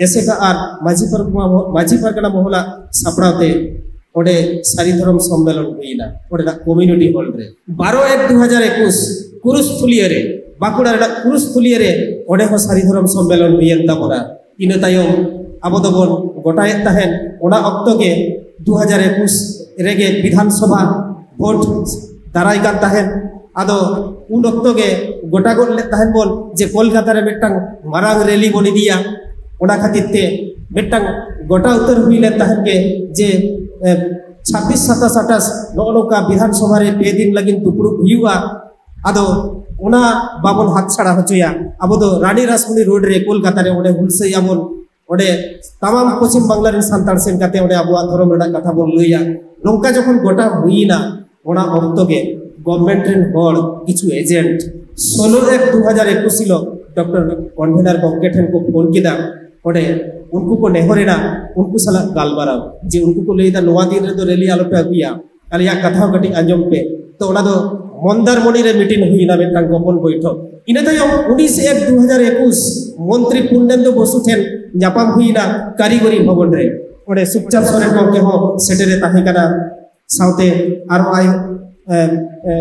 ᱮᱥᱮᱠᱟ ᱟᱨ ᱢᱟᱹᱡᱷᱤ ᱯᱟᱨᱜᱟᱱᱟ ᱢᱚ-, ᱢᱟᱹᱡᱷᱤ ᱯᱟᱨᱜᱟᱱᱟ ᱢᱚᱦᱚᱞᱟᱜ ᱥᱟᱯᱲᱟᱣ ᱛᱮ ᱚᱸᱰᱮ ᱥᱟᱹᱨᱤ ᱫᱷᱚᱨᱚᱢ ᱥᱚᱢᱢᱮᱞᱚᱱ ᱦᱩᱭᱮᱱᱟ ᱚᱸᱰᱮᱱᱟᱜ ᱠᱚᱢᱤᱭᱩᱱᱤᱴᱤ ᱦᱚᱞ ᱨᱮ᱾ ᱵᱟᱨᱚ ᱮᱠ ᱫᱩ ᱦᱟᱡᱟᱨ ᱮᱠᱩᱥ ᱠᱩᱨᱩᱥᱛᱷᱩᱞᱤᱭᱟᱹ ᱨᱮ, ᱵᱟᱸᱠᱩᱲᱟ ᱨᱮᱱᱟᱜ ᱠᱩᱨᱩᱥᱛᱷᱩᱞᱤᱭᱟᱹ ᱨᱮ ᱚᱸᱰᱮ ᱦᱚᱸ ᱥᱟᱹᱨᱤ ᱫᱷᱚᱨᱚᱢ ᱥᱚᱢᱢᱮᱞᱚᱱ ᱦᱩᱭᱮᱱ ᱛᱟᱵᱚᱱᱟ᱾ ᱤᱱᱟᱹ ᱛᱟᱭᱚᱢ ᱟᱵᱚ ᱫᱚᱵᱚᱱ ᱜᱚᱴᱟᱭᱮᱫ ᱛᱟᱦᱮᱸᱱ, ᱚᱱᱟ ᱚᱠᱛᱚ ᱜᱮ ᱫᱩ ᱦᱟᱡᱟᱨ ᱮᱠᱩᱥ ᱨᱮᱜᱮ ᱵᱤᱫᱷᱟᱱ ᱥᱚᱵᱷᱟ ᱵᱷᱳᱴ ᱫᱟᱨᱟᱭ ᱠᱟᱱ ᱛᱟᱦᱮᱸᱱ᱾ ᱟᱫᱚ ᱩᱱ ᱚᱠᱛᱚ ᱜᱮ ᱜᱚᱴᱟ ᱜᱚᱫ ᱞᱮᱫ ᱛᱟᱦᱮᱸᱱ ᱵᱚᱱ ᱡᱮ ᱠᱳᱞᱠᱟᱛᱟ ᱨᱮ ᱢᱤᱫᱴᱟᱝ ᱢᱟᱨᱟᱝ ᱨᱮᱞᱤ ᱵᱚᱱ ᱤᱫᱤᱭᱟ᱾ ᱚᱱᱟ ᱠᱷᱟᱹᱛᱤᱨ ᱛᱮ ᱢᱤᱫᱴᱟᱝ ᱜᱚᱴᱟ ᱩᱛᱟᱹᱨ ᱦᱩᱭ ᱞᱮᱱ ᱛᱟᱦᱮᱸᱱ ᱜᱮ ᱡᱮ, ᱮ, ᱪᱷᱟᱵᱵᱤᱥ ᱥᱟᱛᱟᱥ ᱟᱴᱷᱟᱥ ᱱᱚᱜᱼᱚ ᱱᱚᱝᱠᱟ ᱵᱤᱫᱷᱟᱱ ᱥᱚᱵᱷᱟ ᱨᱮ ᱯᱮ ᱫᱤᱱ ᱞᱟᱹᱜᱤᱫ ᱫᱩᱯᱲᱩᱵ ᱦᱩᱭᱩᱜᱼᱟ᱾ ᱟᱫᱚ ᱚᱱᱟ ᱵᱟᱵᱚᱱ ᱦᱟᱛ ᱪᱷᱟᱲᱟ ᱦᱚᱪᱚᱭᱟ᱾ ᱟᱵᱚ ᱫᱚ ᱨᱟᱱᱤ ᱨᱟᱥᱢᱚᱱᱤ ᱨᱳᱰ ᱨᱮ ᱠᱳᱞᱠᱟᱛᱟ ᱨᱮ ᱚᱸᱰᱮ ᱦᱩᱞᱥᱟᱹᱭ ᱟᱵᱚᱱ, ᱚᱸᱰᱮ ᱛᱟᱢᱟᱢ ᱯᱚᱪᱷᱤᱢ ᱵᱟᱝᱞᱟ ᱨᱮᱱ ᱥᱟᱱᱛᱟᱲ ᱥᱮᱱ ᱠᱟᱛᱮ ᱚᱸᱰᱮ ᱟᱵᱚᱣᱟᱜ ᱫᱷᱚᱨᱚᱢ ᱨᱮᱱᱟᱜ ᱠᱟᱛᱷᱟ ᱵᱚᱱ ᱞᱟᱹᱭᱟ᱾ ᱱᱚᱝᱠᱟ ᱡᱚᱠᱷᱚᱱ ᱜᱚᱴᱟ ᱦᱩᱭᱮᱱᱟ, ᱚᱱᱟ ᱚᱠᱛᱚ ᱜᱮ ᱜᱚᱵᱷᱢᱮᱱᱴ ᱨᱮᱱ ᱦᱚᱲ ᱠᱤᱪᱷᱩ ᱮᱡᱮᱱᱴ ᱥᱳᱞᱳ ᱮᱠ ᱫᱩ ᱦᱟᱡᱟᱨ ᱮᱠᱩᱥ ᱦᱤᱞᱳᱜ ᱰᱚᱠᱴᱚᱨ ᱠᱚᱱᱵᱷᱮᱱᱟᱨ ᱜᱚᱢᱠᱮ ᱴᱷᱮᱱ ᱠᱚ ᱯᱷᱳᱱ ᱠᱮᱫᱟ᱾ ᱚᱸᱰᱮ ᱩᱱᱠᱩ ᱠᱚ ᱱᱮᱦᱚᱨ ᱮᱱᱟ, ᱩᱱᱠᱩ ᱥᱟᱞᱟᱜ ᱜᱟᱞᱢᱟᱨᱟᱣ ᱡᱮ ᱩᱱᱠᱩ ᱠᱚ ᱞᱟᱹᱭ ᱮᱫᱟ, ᱱᱚᱣᱟ ᱫᱤᱱ ᱨᱮᱫᱚ ᱨᱮᱞᱤ ᱟᱞᱚᱯᱮ ᱟᱹᱜᱩᱭᱟ, ᱟᱞᱮᱭᱟᱜ ᱠᱟᱛᱷᱟ ᱦᱚᱸ ᱠᱟᱹᱴᱤᱡ ᱟᱸᱡᱚᱢ ᱯᱮ᱾ ᱛᱚ ᱚᱱᱟ ᱫᱚ ᱢᱚᱱᱫᱟᱨᱢᱚᱱᱤ ᱨᱮ ᱢᱤᱴᱤᱝ ᱦᱩᱭᱱᱟ, ᱢᱤᱫᱴᱟᱝ ᱜᱳᱯᱚᱱ ᱵᱳᱭᱴᱷᱚᱠ᱾ ᱤᱱᱟᱹ ᱛᱟᱭᱚᱢ ᱩᱱᱤᱥ ᱮᱠ ᱫᱩ ᱦᱟᱡᱟᱨ ᱮᱠᱩᱥ ᱢᱚᱱᱛᱨᱤ ᱯᱩᱨᱱᱮᱱᱫᱩ ᱵᱚᱥᱩ ᱴᱷᱮᱱ ᱧᱟᱯᱟᱢ ᱦᱩᱭᱱᱟ ᱠᱟᱹᱨᱤᱜᱚᱨᱤ ᱵᱷᱚᱵᱚᱱ ᱨᱮ᱾ ᱚᱸᱰᱮ ᱥᱩᱠᱪᱟᱸᱫ ᱥᱚᱨᱮᱱ ᱜᱚᱢᱠᱮ ᱦᱚᱸ ᱥᱮᱴᱮᱨᱮ ᱛᱟᱦᱮᱸ ᱠᱟᱱᱟ, ᱥᱟᱶᱛᱮ ᱟᱨᱚ ᱟᱭ ᱮ, ᱮ,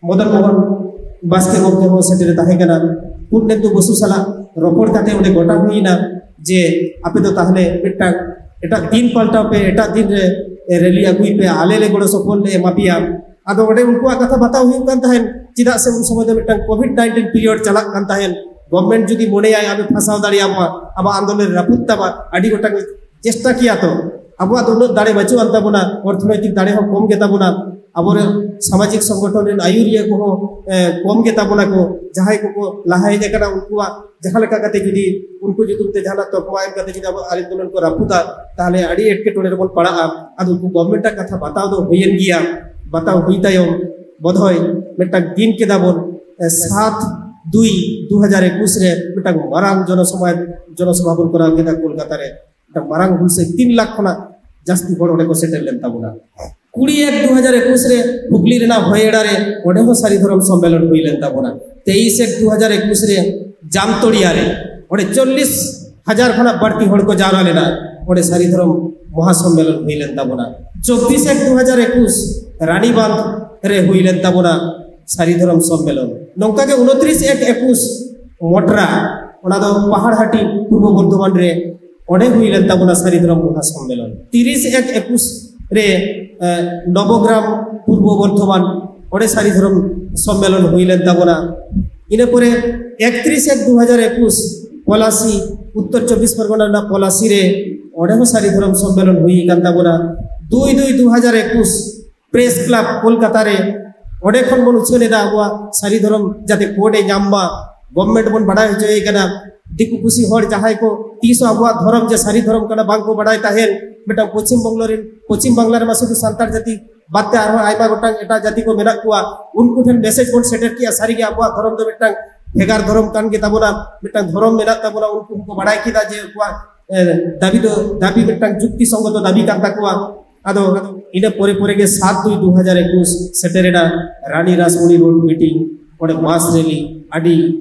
ᱢᱚᱫᱚᱱ ᱢᱳᱦᱚᱱ ᱵᱟᱥᱠᱮ ᱜᱚᱢᱠᱮ ᱦᱚᱸ ᱥᱮᱴᱮᱨᱮ ᱛᱟᱦᱮᱸ ᱠᱟᱱᱟ᱾ ᱯᱩᱨᱱᱮᱱᱫᱩ ᱵᱚᱥᱩ ᱥᱟᱞᱟᱜ ᱨᱚᱯᱚᱲ ᱠᱟᱛᱮ ᱚᱸᱰᱮ ᱜᱚᱴᱟ ᱦᱩᱭᱱᱟ ᱡᱮ ᱟᱯᱮ ᱫᱚ ᱛᱟᱦᱞᱮ ᱢᱤᱫᱴᱟᱝ ᱮᱴᱟᱜ ᱫᱤᱱ ᱯᱟᱞᱴᱟᱣ ᱯᱮ, ᱮᱴᱟᱜ ᱫᱤᱱ ᱨᱮ ᱨᱮᱞᱤ ᱟᱹᱜᱩᱭ ᱯᱮ, ᱟᱞᱮ ᱞᱮ ᱜᱚᱲᱚ ᱥᱚᱯᱚᱦᱚᱫ ᱞᱮ ᱮᱢᱟ ᱯᱮᱭᱟ᱾ ᱟᱫᱚ ᱚᱸᱰᱮ ᱩᱱᱠᱩᱣᱟᱜ ᱠᱟᱛᱷᱟ ᱵᱟᱛᱟᱣ ᱦᱩᱭᱩᱜ ᱠᱟᱱ ᱛᱟᱦᱮᱸᱱ, ᱪᱮᱫᱟᱜ ᱥᱮ ᱩᱱ ᱥᱚᱢᱚᱭ ᱫᱚ ᱢᱤᱫᱴᱟᱝ ᱠᱳᱵᱷᱤᱰ ᱱᱟᱭᱤᱱᱴᱤᱱ ᱯᱤᱨᱤᱭᱚᱰ ᱪᱟᱞᱟᱜ ᱠᱟᱱ ᱛᱟᱦᱮᱸᱱ᱾ ᱜᱚᱵᱷᱢᱮᱱᱴ ᱡᱩᱫᱤ ᱢᱚᱱᱮᱭᱟᱭ ᱟᱵᱚ ᱯᱷᱟᱸᱥᱟᱣ ᱫᱟᱲᱮᱭᱟᱵᱚᱱᱟ, ᱟᱵᱚ ᱟᱱᱫᱳᱞᱚᱱ ᱨᱟᱹᱯᱩᱫ ᱛᱟᱵᱚᱱᱟ, ᱟᱹᱰᱤ ᱜᱚᱴᱟᱝ ᱪᱮᱥᱴᱟ ᱠᱮᱭᱟ᱾ ᱛᱚ ᱟᱵᱚᱣᱟᱜ ᱫᱚ ᱩᱱᱟᱹᱜ ᱫᱟᱲᱮ ᱵᱟᱹᱪᱩᱜ ᱟᱱ ᱛᱟᱵᱚᱱᱟ, ᱚᱨᱛᱷᱚᱱᱳᱭᱛᱤᱠ ᱫᱟᱲᱮ ᱦᱚᱸ ᱠᱚᱢ ᱜᱮ ᱛᱟᱵᱚᱱᱟ, ᱟᱵᱚᱨᱮᱱ ᱥᱟᱢᱟᱡᱤᱠ ᱥᱚᱝᱜᱚᱴᱷᱚᱱ ᱨᱮᱱ ᱟᱹᱭᱩᱨᱤᱭᱟᱹ ᱠᱚᱦᱚᱸ ᱮ, ᱠᱚᱢ ᱜᱮ ᱛᱟᱵᱚᱱᱟ ᱠᱚ᱾ ᱡᱟᱦᱟᱸᱭ ᱠᱚᱠᱚ ᱞᱟᱦᱟ ᱦᱮᱡ ᱟᱠᱟᱱᱟ ᱩᱱᱠᱩᱣᱟᱜ ᱡᱟᱦᱟᱸ ᱞᱮᱠᱟ ᱠᱟᱛᱮ ᱡᱩᱫᱤ ᱩᱱᱠᱩ ᱧᱩᱛᱩᱢ ᱛᱮ ᱡᱟᱦᱟᱱᱟᱜ ᱛᱚᱠᱢᱟ ᱮᱢ ᱠᱟᱛᱮ ᱡᱩᱫᱤ ᱟᱵᱚ ᱟᱹᱨᱤ ᱟᱱᱫᱳᱞᱚᱱ ᱠᱚ ᱨᱟᱹᱯᱩᱫᱟ, ᱛᱟᱦᱞᱮ ᱟᱹᱰᱤ ᱮᱴᱠᱮᱴᱚᱬᱮ ᱨᱮᱵᱚᱱ ᱯᱟᱲᱟᱜᱼᱟ᱾ ᱟᱫᱚ ᱩᱱᱠᱩ ᱜᱚᱵᱷᱢᱮᱱᱴ ᱟᱜ ᱠᱟᱛᱷᱟ ᱵᱟᱛᱟᱣ ᱫᱚ ᱦᱩᱭᱮᱱ ᱜᱮᱭᱟ, ᱵᱟᱛᱟᱣ ᱦᱩᱭ ᱛᱟᱭᱚᱢ ᱵᱚᱫᱷᱚᱭ ᱢᱤᱫᱴᱟᱝ ᱫᱤᱱ ᱠᱮᱫᱟ ᱵᱚᱱ, ᱮ, ᱥᱟᱛ ᱫᱩᱭ ᱫᱩ ᱦᱟᱡᱟᱨ ᱮᱠᱩᱥ ᱨᱮ ᱢᱤᱫᱴᱟᱝ ᱢᱟᱨᱟᱝ ᱡᱚᱱᱚᱥᱚᱵᱷᱟ, ᱡᱚᱱᱚᱥᱚᱵᱷᱟ ᱵᱚᱱ ᱠᱚᱨᱟᱣ ᱠᱮᱫᱟ ᱠᱳᱞᱠᱟᱛᱟ ᱨᱮ᱾ ᱢᱤᱫᱴᱟᱝ ᱢᱟᱨᱟᱝ ᱦᱩᱞᱥᱟᱹᱭ, ᱛᱤᱱ ᱞᱟᱠᱷ ᱠᱷᱚᱱᱟᱜ ᱡᱟᱹᱥᱛᱤ ᱦᱚᱲ ᱚᱸᱰᱮ ᱠᱚ ᱥᱮᱴᱮᱨ ᱞᱮᱱ ᱛᱟᱵᱚᱱᱟ᱾ ᱠᱩᱲᱤ ᱮᱠ ᱫᱩ ᱦᱟᱡᱟᱨ ᱮᱠᱩᱥ ᱨᱮ ᱦᱩᱜᱽᱞᱤ ᱨᱮᱱᱟᱜ ᱦᱚᱭᱮᱲᱟ ᱨᱮ ᱚᱸᱰᱮ ᱦᱚᱸ ᱥᱟᱹᱨᱤ ᱫᱷᱚᱨᱚᱢ ᱥᱚᱢᱢᱮᱞᱚᱱ ᱦᱩᱭ ᱞᱮᱱ ᱛᱟᱵᱚᱱᱟ᱾ ᱛᱮᱭᱤᱥ ᱮᱠ ᱫᱩ ᱦᱟᱡᱟᱨ ᱮᱠᱩᱥ ᱨᱮ ᱡᱟᱢᱛᱚᱲᱤᱭᱟ ᱨᱮ ᱚᱸᱰᱮ ᱪᱚᱞᱞᱤᱥ ᱦᱟᱡᱟᱨ ᱠᱷᱚᱱᱟᱜ ᱵᱟᱹᱲᱛᱤ ᱦᱚᱲ ᱠᱚ ᱡᱟᱣᱨᱟ ᱞᱮᱱᱟ᱾ ᱚᱸᱰᱮ ᱥᱟᱹᱨᱤ ᱫᱷᱚᱨᱚᱢ ᱢᱚᱦᱟ ᱥᱚᱢᱢᱮᱞᱚᱱ ᱦᱩᱭ ᱞᱮᱱ ᱛᱟᱵᱚᱱᱟ᱾ ᱪᱚᱵᱵᱤᱥ ᱮᱠ ᱫᱩ ᱦᱟᱡᱟᱨ ᱮᱠᱩᱥ ᱨᱟᱱᱤᱵᱟᱸᱫᱷ ᱨᱮ ᱦᱩᱭ ᱞᱮᱱ ᱛᱟᱵᱚᱱᱟ ᱥᱟᱹᱨᱤ ᱫᱷᱚᱨᱚᱢ ᱥᱚᱢᱢᱮᱞᱚᱱ᱾ ᱱᱚᱝᱠᱟ ᱜᱮ ᱩᱱᱛᱨᱤᱥ ᱮᱠ ᱮᱠᱩᱥ ᱢᱚᱴᱨᱟ, ᱚᱱᱟ ᱫᱚ ᱯᱟᱦᱟᱲᱦᱟᱴᱤ, ᱯᱩᱨᱵᱚ ᱵᱚᱨᱫᱷᱚᱢᱟᱱ ᱨᱮ, ᱚᱸᱰᱮ ᱦᱩᱭ ᱞᱮᱱ ᱛᱟᱵᱚᱱᱟ ᱥᱟᱹᱨᱤ ᱫᱷᱚᱨᱚᱢ ᱢᱚᱦᱟ ᱥᱚᱢᱢᱮᱞᱚᱱ᱾ ᱛᱤᱨᱤᱥ ᱮᱠ ᱮᱠᱩᱥ ᱨᱮ, ᱮ, ᱱᱚᱵᱚᱜᱨᱟᱢ, ᱯᱩᱨᱵᱚ ᱵᱚᱨᱫᱷᱚᱢᱟᱱ, ᱚᱸᱰᱮ ᱥᱟᱹᱨᱤ ᱫᱷᱚᱨᱚᱢ ᱥᱚᱢᱢᱮᱞᱚᱱ ᱦᱩᱭ ᱞᱮᱱ ᱛᱟᱵᱚᱱᱟ᱾ ᱤᱱᱟᱹ ᱯᱚᱨᱮ ᱮᱠᱛᱨᱤᱥ ᱮᱠ ᱫᱩ ᱦᱟᱡᱟᱨ ᱮᱠᱩᱥ ᱯᱚᱞᱟᱥᱤ, ᱩᱛᱛᱚᱨ ᱪᱚᱵᱵᱤᱥ ᱯᱚᱨᱜᱚᱱᱟ ᱨᱮᱱᱟᱜ ᱯᱚᱞᱟᱥᱤ ᱨᱮ, ᱚᱸᱰᱮ ᱦᱚᱸ ᱥᱟᱹᱨᱤ ᱫᱷᱚᱨᱚᱢ ᱥᱚᱢᱢᱮᱞᱚᱱ ᱦᱩᱭ ᱟᱠᱟᱱ ᱛᱟᱵᱚᱱᱟ᱾ ᱫᱩᱭ ᱫᱩᱭ ᱫᱩ ᱦᱟᱡᱟᱨ ᱮᱠᱩᱥ ᱯᱨᱮᱥ ᱠᱞᱟᱵᱽ ᱠᱳᱞᱠᱟᱛᱟ ᱨᱮ, ᱚᱸᱰᱮ ᱠᱷᱚᱱ ᱵᱚᱱ ᱩᱪᱷᱟᱹᱱ ᱮᱫᱟ ᱟᱵᱚᱣᱟᱜ ᱥᱟᱹᱨᱤ ᱫᱷᱚᱨᱚᱢ ᱡᱟᱛᱮ ᱠᱳᱰ ᱮ ᱧᱟᱢ ᱢᱟ, ᱜᱚᱵᱷᱢᱮᱱᱴ ᱵᱚᱱ ᱵᱟᱲᱟᱭ ᱦᱚᱪᱚᱭᱮ ᱠᱟᱱᱟ᱾ ᱫᱤᱠᱩ ᱯᱩᱥᱤ ᱦᱚᱲ ᱡᱟᱦᱟᱸᱭ ᱠᱚ ᱛᱤᱥ ᱦᱚᱸ ᱟᱵᱚᱣᱟᱜ ᱫᱷᱚᱨᱚᱢ ᱡᱮ ᱥᱟᱹᱨᱤ ᱫᱷᱚᱨᱚᱢ ᱠᱟᱱᱟ ᱵᱟᱝ ᱠᱚ ᱵᱟᱲᱟᱭ ᱛᱟᱦᱮᱸᱱ, ᱢᱤᱫᱴᱟᱝ ᱯᱚᱪᱷᱤᱢ ᱵᱚᱝᱜᱚ ᱨᱮᱱ, ᱯᱚᱪᱷᱤᱢ ᱵᱟᱝᱞᱟ ᱨᱮᱢᱟ ᱥᱩᱫᱷᱩ ᱥᱟᱱᱛᱟᱲ ᱡᱟᱹᱛᱤ ᱵᱟᱫ ᱛᱮ ᱟᱨᱦᱚᱸ ᱟᱭᱢᱟ ᱜᱚᱴᱟᱝ ᱮᱴᱟᱜ ᱡᱟᱹᱛᱤ ᱠᱚ ᱢᱮᱱᱟᱜ ᱠᱚᱣᱟ, ᱩᱱᱠᱩ ᱴᱷᱮᱱ ᱢᱮᱥᱮᱡᱽ ᱵᱚᱱ ᱥᱮᱴᱮᱨ ᱠᱮᱜᱼᱟ, ᱥᱟᱹᱨᱤᱜᱮ ᱟᱵᱚᱣᱟᱜ ᱫᱷᱚᱨᱚᱢ ᱫᱚ ᱢᱤᱫᱴᱟᱝ ᱵᱷᱮᱜᱟᱨ ᱫᱷᱚᱨᱚᱢ ᱠᱟᱱ ᱜᱮ ᱛᱟᱵᱚᱱᱟ, ᱢᱤᱫᱴᱟᱝ ᱫᱷᱚᱨᱚᱢ ᱢᱮᱱᱟᱜ ᱛᱟᱵᱚᱱᱟ᱾ ᱩᱱᱠᱩ ᱦᱚᱸᱠᱚ ᱵᱟᱲᱟᱭ ᱠᱮᱫᱟ ᱡᱮ ᱩᱱᱠᱩᱣᱟᱜ, ᱮ, ᱫᱟᱹᱵᱤ ᱫᱚ, ᱫᱟᱹᱵᱤ ᱢᱤᱫᱴᱟᱝ ᱡᱩᱠᱛᱤ ᱥᱚᱝᱜᱚᱛᱚ ᱫᱟᱹᱵᱤ ᱠᱟᱱ ᱛᱟᱠᱚᱣᱟ᱾ ᱟᱫᱚ ᱤᱱᱟᱹ ᱯᱚᱨᱮ ᱯᱚᱨᱮ ᱜᱮ ᱥᱟᱛ ᱫᱩᱭ ᱫᱩ ᱦᱟᱡᱟᱨ ᱮᱠᱩᱥ ᱥᱮᱴᱮᱨᱮᱱᱟ᱾ ᱨᱟᱱᱤ ᱨᱟᱥᱢᱚᱱᱤ ᱨᱳᱰ ᱢᱤᱴᱤᱝ, ᱚᱸᱰᱮ ᱢᱟᱥ ᱨᱮᱞᱤ, ᱟᱹᱰᱤ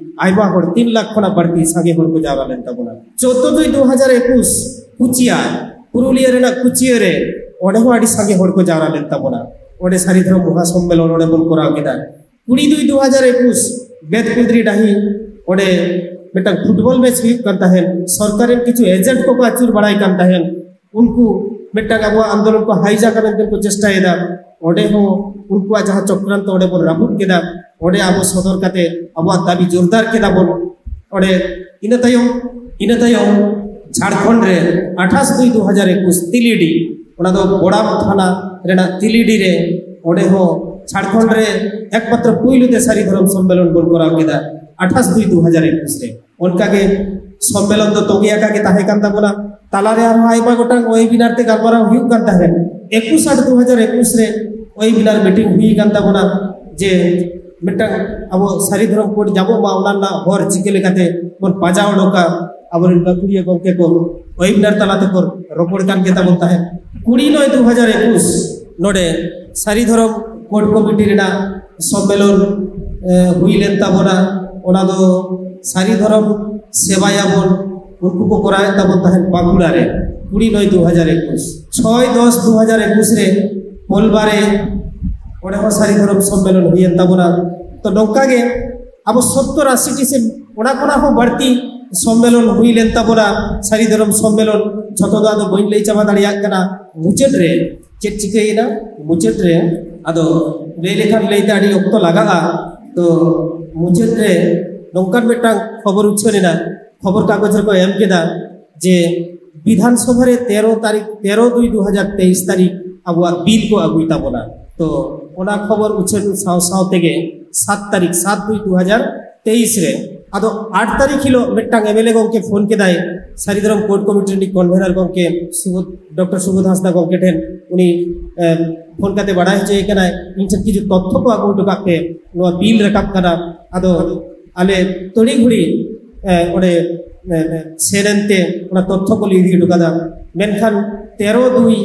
ᱟᱭᱢᱟ ᱦᱚᱲ, ᱛᱤᱱ ᱞᱟᱠᱷ ᱠᱷᱚᱱᱟᱜ ᱵᱟᱹᱲᱛᱤ ᱥᱟᱸᱜᱮ ᱦᱚᱲ ᱠᱚ ᱡᱟᱣᱨᱟ ᱞᱮᱱ ᱛᱟᱵᱚᱱᱟ᱾ ᱪᱳᱫᱫᱳ ᱫᱩᱭ ᱫᱩ ᱦᱟᱡᱟᱨ ᱮᱠᱩᱥ ᱠᱩᱪᱤᱭᱟ, ᱯᱩᱨᱩᱞᱤᱭᱟᱹ ᱨᱮᱱᱟᱜ ᱠᱩᱪᱤᱭᱟᱹ ᱨᱮ, ᱚᱸᱰᱮ ᱦᱚᱸ ᱟᱹᱰᱤ ᱥᱟᱸᱜᱮ ᱦᱚᱲ ᱠᱚ ᱡᱟᱣᱨᱟ ᱞᱮᱱ ᱛᱟᱵᱚᱱᱟ᱾ ᱚᱸᱰᱮ ᱥᱟᱹᱨᱤ ᱫᱷᱚᱨᱚᱢ ᱢᱚᱦᱟ ᱥᱚᱢᱢᱮᱞᱚᱱ ᱚᱸᱰᱮ ᱵᱚᱱ ᱠᱚᱨᱟᱣ ᱠᱮᱫᱟ᱾ ᱠᱩᱲᱤ ᱫᱩᱭ ᱫᱩ ᱦᱟᱡᱟᱨ ᱮᱠᱩᱥ ᱵᱮᱛᱠᱩᱸᱫᱽᱨᱤ ᱰᱟᱹᱦᱤ, ᱚᱸᱰᱮ ᱢᱤᱫᱴᱟᱝ ᱯᱷᱩᱴᱵᱚᱞ ᱢᱮᱪ ᱦᱩᱭᱩᱜ ᱠᱟᱱ ᱛᱟᱦᱮᱸᱱ᱾ ᱥᱚᱨᱠᱟᱨ ᱨᱮᱱ ᱠᱤᱪᱷᱩ ᱮᱡᱮᱱᱴ ᱠᱚᱠᱚ ᱟᱹᱪᱩᱨ ᱵᱟᱲᱟᱭ ᱠᱟᱱ ᱛᱟᱦᱮᱸᱱ, ᱩᱱᱠᱩ ᱢᱤᱫᱴᱟᱝ ᱟᱵᱚᱣᱟᱜ ᱟᱱᱫᱳᱞᱚᱱ ᱠᱚ ᱦᱟᱭᱡᱟᱠᱟ ᱢᱮᱱᱛᱮ ᱠᱚ ᱪᱮᱥᱴᱟᱭᱮᱫᱟ᱾ ᱚᱸᱰᱮ ᱦᱚᱸ ᱩᱱᱠᱩᱣᱟᱜ ᱡᱟᱦᱟᱸ ᱪᱚᱠᱨᱟᱱᱛᱚ, ᱚᱸᱰᱮ ᱵᱚᱱ ᱨᱟᱹᱯᱩᱫ ᱠᱮᱫᱟ᱾ ᱚᱸᱰᱮ ᱟᱵᱚ ᱥᱚᱫᱚᱨ ᱠᱟᱛᱮ ᱟᱵᱚᱣᱟᱜ ᱫᱟᱹᱵᱤ ᱡᱳᱨᱫᱟᱨ ᱠᱮᱫᱟ ᱵᱚᱱ᱾ ᱚᱸᱰᱮ ᱤᱱᱟᱹ ᱛᱟᱭᱚᱢ, ᱤᱱᱟᱹ ᱛᱟᱭᱚᱢ ᱡᱷᱟᱲᱠᱷᱚᱸᱰ ᱨᱮ ᱟᱴᱷᱟᱥ ᱫᱩᱭ ᱫᱩ ᱦᱟᱡᱟᱨ ᱮᱠᱩᱥ ᱛᱤᱞᱤᱰᱤ, ᱚᱱᱟ ᱫᱚ ᱵᱚᱲᱟᱢ ᱛᱷᱟᱱᱟ ᱨᱮᱱᱟᱜ ᱛᱤᱞᱤᱰᱤ ᱨᱮ, ᱚᱸᱰᱮ ᱦᱚᱸ ᱡᱷᱟᱲᱠᱷᱚᱸᱰ ᱨᱮ ᱮᱠᱢᱟᱛᱨᱚ ᱯᱩᱭᱞᱩ ᱛᱮ ᱥᱟᱹᱨᱤ ᱫᱷᱚᱨᱚᱢ ᱥᱚᱢᱢᱮᱞᱚᱱ ᱵᱚᱱ ᱠᱚᱨᱟᱣ ᱠᱮᱫᱟ ᱟᱴᱷᱟᱥ ᱫᱩᱭ ᱫᱩ ᱦᱟᱡᱟᱨ ᱮᱠᱩᱥ ᱨᱮ᱾ ᱚᱱᱠᱟᱜᱮ ᱥᱚᱢᱢᱮᱞᱚᱱ ᱫᱚ ᱛᱚᱸᱜᱮ ᱟᱠᱟ ᱜᱮ ᱛᱟᱦᱮᱸ ᱠᱟᱱ ᱛᱟᱵᱚᱱᱟ᱾ ᱛᱟᱞᱟᱨᱮ ᱟᱨᱦᱚᱸ ᱟᱭᱢᱟ ᱜᱚᱴᱟᱝ ᱳᱭᱮᱵᱤᱱᱟᱨ ᱛᱮ ᱜᱟᱞᱢᱟᱨᱟᱣ ᱦᱩᱭᱩᱜ ᱠᱟᱱ ᱛᱟᱦᱮᱸᱫ᱾ ᱮᱠᱩᱥ ᱟᱴ ᱫᱩ ᱦᱟᱡᱟᱨ ᱮᱠᱩᱥ ᱨᱮ ᱳᱭᱮᱵᱤᱱᱟᱨ ᱢᱤᱴᱤᱝ ᱦᱩᱭ ᱠᱟᱱ ᱛᱟᱵᱚᱱᱟ, ᱡᱮ ᱢᱤᱫᱴᱟᱝ ᱟᱵᱚ ᱥᱟᱹᱨᱤ ᱫᱷᱚᱨᱚᱢ ᱠᱳᱰ ᱧᱟᱢᱚᱜ ᱢᱟ, ᱚᱱᱟ ᱨᱮᱱᱟᱜ ᱦᱚᱨ ᱪᱤᱠᱟᱹ ᱞᱮᱠᱟᱛᱮ ᱵᱚᱱ ᱯᱟᱸᱡᱟ ᱚᱰᱚᱠᱟ᱾ ᱟᱵᱚᱨᱮᱱ ᱜᱟᱹᱠᱷᱩᱲᱤᱭᱟᱹ ᱜᱚᱢᱠᱮ ᱠᱚ ᱳᱭᱮᱵᱤᱱᱟᱨ ᱛᱟᱞᱟ ᱛᱮᱠᱚ ᱨᱚᱯᱚᱲ ᱠᱟᱱ ᱜᱮ ᱛᱟᱵᱚᱱ ᱛᱟᱦᱮᱸᱫ᱾ ᱠᱩᱲᱤ ᱱᱚᱭ ᱫᱩ ᱦᱟᱡᱟᱨ ᱮᱠᱩᱥ ᱱᱚᱰᱮ ᱥᱟᱹᱨᱤ ᱫᱷᱚᱨᱚᱢ ᱠᱳᱰ ᱠᱚᱢᱤᱴᱤ ᱨᱮᱱᱟᱜ ᱥᱚᱢᱢᱮᱞᱚᱱ, ᱮ, ᱦᱩᱭ ᱞᱮᱱ ᱛᱟᱵᱚᱱᱟ᱾ ᱚᱱᱟ ᱫᱚ ᱥᱟᱹᱨᱤ ᱫᱷᱚᱨᱚᱢ ᱥᱮᱵᱟᱭᱟᱵᱚᱱ, ᱩᱱᱠᱩ ᱠᱚ ᱠᱚᱨᱟᱣᱮᱫ ᱛᱟᱵᱚᱱ ᱛᱟᱦᱮᱸᱫ ᱵᱟᱸᱠᱩᱲᱟ ᱨᱮ, ᱠᱩᱲᱤ ᱱᱚᱭ ᱫᱩ ᱦᱟᱡᱟᱨ ᱮᱠᱩᱥ᱾ ᱪᱷᱚᱭ ᱫᱚᱥ ᱫᱩ ᱦᱟᱡᱟᱨ ᱮᱠᱩᱥ ᱨᱮ ᱯᱚᱞᱵᱟ ᱨᱮ, ᱚᱸᱰᱮ ᱦᱚᱸ ᱥᱟᱹᱨᱤ ᱫᱷᱚᱨᱚᱢ ᱥᱚᱢᱢᱮᱞᱚᱱ ᱦᱩᱭᱮᱱ ᱛᱟᱵᱚᱱᱟ᱾ ᱛᱚ, ᱱᱚᱝᱠᱟ ᱜᱮ ᱟᱵᱚ ᱥᱚᱛᱛᱚᱨ ᱟᱥᱤ ᱴᱤ ᱥᱮ ᱚᱱᱟ ᱠᱷᱚᱱᱟᱜ ᱦᱚᱸ ᱵᱟᱹᱲᱛᱤ ᱥᱚᱢᱢᱮᱞᱚᱱ ᱦᱩᱭ ᱞᱮᱱ ᱛᱟᱵᱚᱱᱟ, ᱥᱟᱹᱨᱤ ᱫᱷᱚᱨᱚᱢ ᱥᱚᱢᱢᱮᱞᱚᱱ᱾ ᱡᱷᱚᱛᱚ ᱫᱚ ᱟᱫᱚ ᱵᱟᱹᱧ ᱞᱟᱹᱭ ᱪᱟᱵᱟ ᱫᱟᱲᱮᱭᱟᱜ ᱠᱟᱱᱟ᱾ ᱢᱩᱪᱟᱹᱫ ᱨᱮ ᱪᱮᱫ ᱪᱤᱠᱟᱹᱭᱮᱱᱟ? ᱢᱩᱪᱟᱹᱫ ᱨᱮ ᱟᱫᱚ ᱞᱟᱹᱭ ᱞᱮᱠᱷᱟᱱ ᱞᱟᱹᱭᱛᱮ ᱟᱹᱰᱤ ᱚᱠᱛᱚ ᱞᱟᱜᱟᱜᱼᱟ᱾ ᱛᱚ, ᱢᱩᱪᱟᱹᱫ ᱨᱮ ᱱᱚᱝᱠᱟᱱ ᱢᱤᱫᱴᱟᱝ ᱠᱷᱚᱵᱚᱨ ᱩᱪᱷᱟᱹᱱ ᱮᱱᱟ, ᱠᱷᱚᱵᱚᱨ ᱠᱟᱜᱚᱡᱽ ᱨᱮᱠᱚ ᱮᱢ ᱠᱮᱫᱟ ᱡᱮ ᱵᱤᱫᱷᱟᱱ ᱥᱚᱵᱷᱟ ᱨᱮ ᱛᱮᱨᱚ ᱛᱟᱹᱨᱤᱠᱷ, ᱛᱮᱨᱚ ᱫᱩᱭ ᱫᱩ ᱦᱟᱡᱟᱨ ᱛᱮᱭᱤᱥ ᱛᱟᱹᱨᱤᱠᱷ ᱟᱵᱚᱣᱟᱜ ᱵᱤᱞ ᱠᱚ ᱟᱹᱜᱩᱭ ᱛᱟᱵᱚᱱᱟ᱾ ᱛᱚ, ᱚᱱᱟ ᱠᱷᱚᱵᱚᱨ ᱩᱪᱷᱟᱹᱱ ᱥᱟᱶ ᱥᱟᱶ ᱛᱮᱜᱮ ᱥᱟᱛ ᱛᱟᱹᱨᱤᱠᱷ, ᱥᱟᱛ ᱫᱩᱭ ᱫᱩ ᱦᱟᱡᱟᱨ ᱛᱮᱭᱤᱥ ᱨᱮ, ᱟᱫᱚ ᱟᱴ ᱛᱟᱹᱨᱤᱠᱷ ᱦᱤᱞᱳᱜ ᱢᱤᱫᱴᱟᱝ ᱮᱢ ᱮᱞ ᱮ ᱜᱚᱢᱠᱮ ᱯᱷᱳᱱ ᱠᱮᱫᱟᱭ, ᱥᱟᱹᱨᱤ ᱫᱷᱚᱨᱚᱢ ᱠᱳᱰ ᱠᱚᱢᱤᱴᱤ ᱨᱤᱱᱤᱡ ᱠᱚᱱᱵᱷᱮᱱᱟᱨ ᱜᱚᱢᱠᱮ ᱥᱩᱵᱳᱫᱷ, ᱰᱚᱠᱴᱚᱨ ᱥᱩᱵᱳᱫᱷ ᱦᱟᱸᱥᱫᱟ ᱜᱚᱢᱠᱮ ᱴᱷᱮᱱ᱾ ᱩᱱᱤ, ᱮ, ᱯᱷᱳᱱ ᱠᱟᱛᱮ ᱵᱟᱲᱟᱭ ᱦᱚᱪᱚᱭᱮ ᱠᱟᱱᱟᱭ, "ᱤᱧ ᱴᱷᱮᱱ ᱠᱤᱪᱷᱩ ᱛᱚᱛᱛᱷᱚ ᱠᱚ ᱟᱹᱜᱩ ᱦᱚᱴᱚ ᱠᱟᱜ ᱯᱮ ᱱᱚᱣᱟ ᱵᱤᱞ ᱨᱟᱠᱟᱵ ᱠᱟᱱᱟ᱾" ᱟᱫᱚ ᱟᱞᱮ ᱛᱚᱲᱤ ᱜᱷᱩᱲᱤ, ᱮ, ᱚᱸᱰᱮ, ᱮ, ᱮ, ᱥᱮᱱ ᱮᱱᱛᱮ ᱚᱱᱟ ᱛᱚᱛᱛᱷᱚ ᱠᱚᱞᱮ ᱤᱫᱤ ᱦᱚᱴᱚ ᱠᱟᱫᱟ᱾ ᱢᱮᱱᱠᱷᱟᱱ ᱛᱮᱨᱚ ᱫᱩᱭ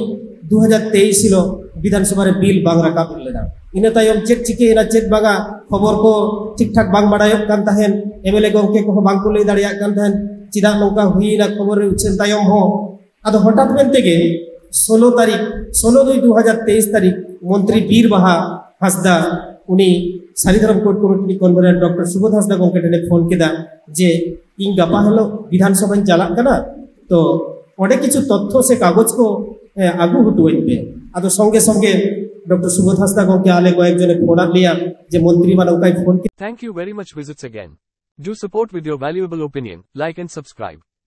ᱫᱩ ᱦᱟᱡᱟᱨ ᱛᱮᱭᱤᱥ ᱦᱤᱞᱳᱜ ᱵᱤᱫᱷᱟᱱ ᱥᱚᱵᱷᱟ ᱨᱮ ᱵᱤᱞ ᱵᱟᱝ ᱨᱟᱠᱟᱵ ᱞᱮᱱᱟ᱾ ᱤᱱᱟᱹ ᱛᱟᱭᱚᱢ ᱪᱮᱫ ᱪᱤᱠᱟᱹᱭᱮᱱᱟ, ᱪᱮᱫ ᱵᱟᱝᱟ, ᱠᱷᱚᱵᱚᱨ ᱠᱚ ᱴᱷᱤᱠ ᱴᱷᱟᱠ ᱵᱟᱝ ᱵᱟᱲᱟᱭᱚᱜ ᱠᱟᱱ ᱛᱟᱦᱮᱸᱱ, ᱮᱢᱮᱞᱮ ᱜᱚᱢᱠᱮ ᱠᱚᱦᱚᱸ ᱵᱟᱝ ᱠᱚ ᱞᱟᱹᱭ ᱫᱟᱲᱮᱭᱟᱜ ᱠᱟᱱ ᱛᱟᱦᱮᱸᱱ, ᱪᱮᱫᱟᱜ ᱱᱚᱝᱠᱟ ᱦᱩᱭᱮᱱᱟ ᱠᱷᱚᱵᱚᱨ ᱨᱮ ᱩᱪᱷᱟᱹᱱ ᱛᱟᱭᱚᱢ ᱦᱚᱸ᱾ ᱟᱫᱚ ᱦᱚᱴᱟᱛ ᱢᱮᱱᱛᱮ ᱜᱮ ᱥᱳᱞᱳ ᱛᱟᱹᱨᱤᱠᱷ, ᱥᱳᱞᱳ ᱫᱩᱭ ᱫᱩ ᱦᱟᱡᱟᱨ ᱛᱮᱭᱤᱥ ᱛᱟᱹᱨᱤᱠᱷ ᱢᱚᱱᱛᱨᱤ ᱵᱤᱨ ᱵᱟᱦᱟ ᱦᱟᱸᱥᱫᱟ ᱩᱱᱤ ᱥᱟᱹᱨᱤ ᱫᱷᱚᱨᱚᱢ ᱠᱳᱰ ᱠᱚᱢᱤᱴᱤ ᱨᱤᱱᱤᱡ ᱠᱚᱱᱵᱷᱮᱱᱟᱨ ᱰᱚᱠᱴᱚᱨ ᱥᱩᱵᱳᱫᱷ ᱦᱟᱸᱥᱫᱟ ᱜᱚᱢᱠᱮ ᱴᱷᱮᱱᱮ ᱯᱷᱳᱱ ᱠᱮᱫᱟ ᱡᱮ ᱤᱧ ᱜᱟᱯᱟ ᱦᱤᱞᱳᱜ ᱵᱤᱫᱷᱟᱱ ᱥᱚᱵᱷᱟᱧ ᱪᱟᱞᱟᱜ ᱠᱟᱱᱟ, ᱛᱚ ᱚᱸᱰᱮ ᱠᱤᱪᱷᱩ ᱛᱚᱛᱛᱷᱚ ᱥᱮ ᱠᱟᱜᱚᱡᱽ ᱠᱚ ᱮ, ᱟᱹᱜᱩ ᱦᱚᱴᱚᱣᱟᱹᱧ ᱯᱮ᱾ ᱟᱫᱚ ᱥᱚᱸᱜᱮ ᱥᱚᱸᱜᱮ ᱰᱚᱠᱴᱚᱨ ᱥᱩᱵᱳᱫᱷ ᱦᱟᱸᱥᱫᱟ ᱜᱚᱢᱠᱮ ᱟᱞᱮ ᱠᱚᱭᱮᱠ ᱡᱚᱱᱮ ᱯᱷᱳᱱ ᱟᱫ ᱞᱮᱭᱟ ᱡᱮ ᱢᱚᱱᱛᱨᱤ ᱢᱟ ᱱᱚᱝᱠᱟᱭ ᱯᱷᱳᱱ ᱠᱮᱫ᱾ Thank you very much. Visits again. Do support with your valuable opinion, like and subscribe.